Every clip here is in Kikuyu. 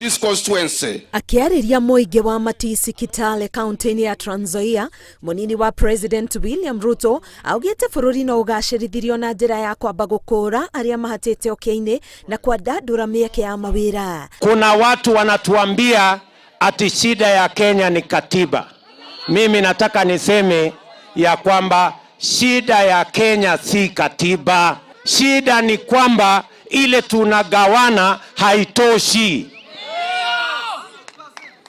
This constituency. Akĩarĩria mũingĩ wa Matisi Kitale kaunti-inĩ ya Trans Nzoia, mũnini wa President William Ruto augĩte bũrũri no ũgacĩrithirio na njĩra ya kwamba gũkũũra arĩa mahatĩte ũkĩa-inĩ na kwandandũra mĩeke ya mawĩra. Kuna watu wanatuambia ati shida ya Kenya ni katiba. Mimi nataka niseme ya kwamba shida ya Kenya si katiba. Shida ni kwamba ile tunagawana haitoshi.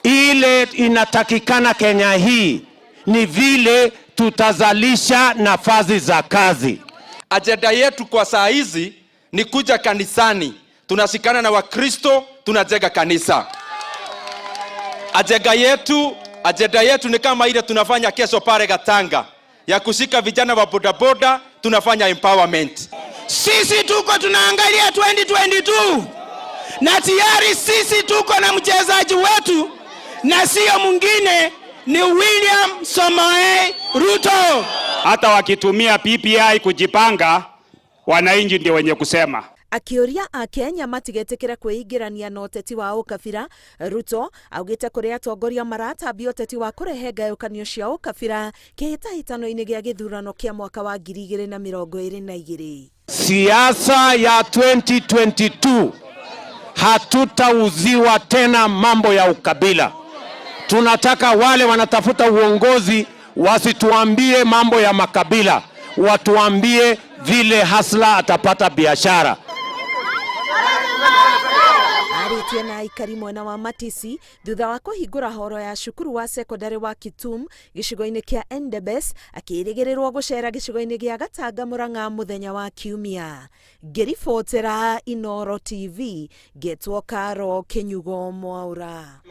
Ile inatakikana Kenya hii ni vile tutazalisha nafasi za kazi. Ajenda yetu kwa saa hizi ni kuja kanisani, tunashikana na Wakristo, tunajenga kanisa. Ajenda yetu ni kama ile tunafanya kesho pale Gatanga ya kushika vijana wa bodaboda, tunafanya empowerment. Sisi tuko tunaangalia 2022 na tayari sisi tuko na mchezaji wetu na sio mwingine ni William Samoei Ruto. Hata wakitumia BBI kujipanga, wananchi ndio wenye kusema. Akĩũria akenya matigetĩkĩre kwĩingĩrania na ũteti wa ũkabira, Ruto augĩte kũrĩ atongoria maratambia ũteti wa kũrehe ngayũkanio cia ũkabira kĩhĩtahĩtano-inĩ gĩa gĩthurano kĩa mwaka wa 2022. Siasa ya 2022 hatutauziwa tena mambo ya ukabila. Tunataka wale wanatafuta uongozi wasituambie mambo ya makabila, watuambie vile hustler atapata biashara. Arĩtie na aikari mwena wa Matisi thutha wa kũhingũra horo ya cukuru wa sekondarĩ wa Kitum gĩcigo-inĩ kĩa Endebess, akĩrĩgĩrĩrwo gũcera gĩcigo-inĩ gĩa Gatanga Murang'a mũthenya wa Kiumia. Ngĩribotera Inoro TV, ngetwo Karo Kĩnyugo Mwaura.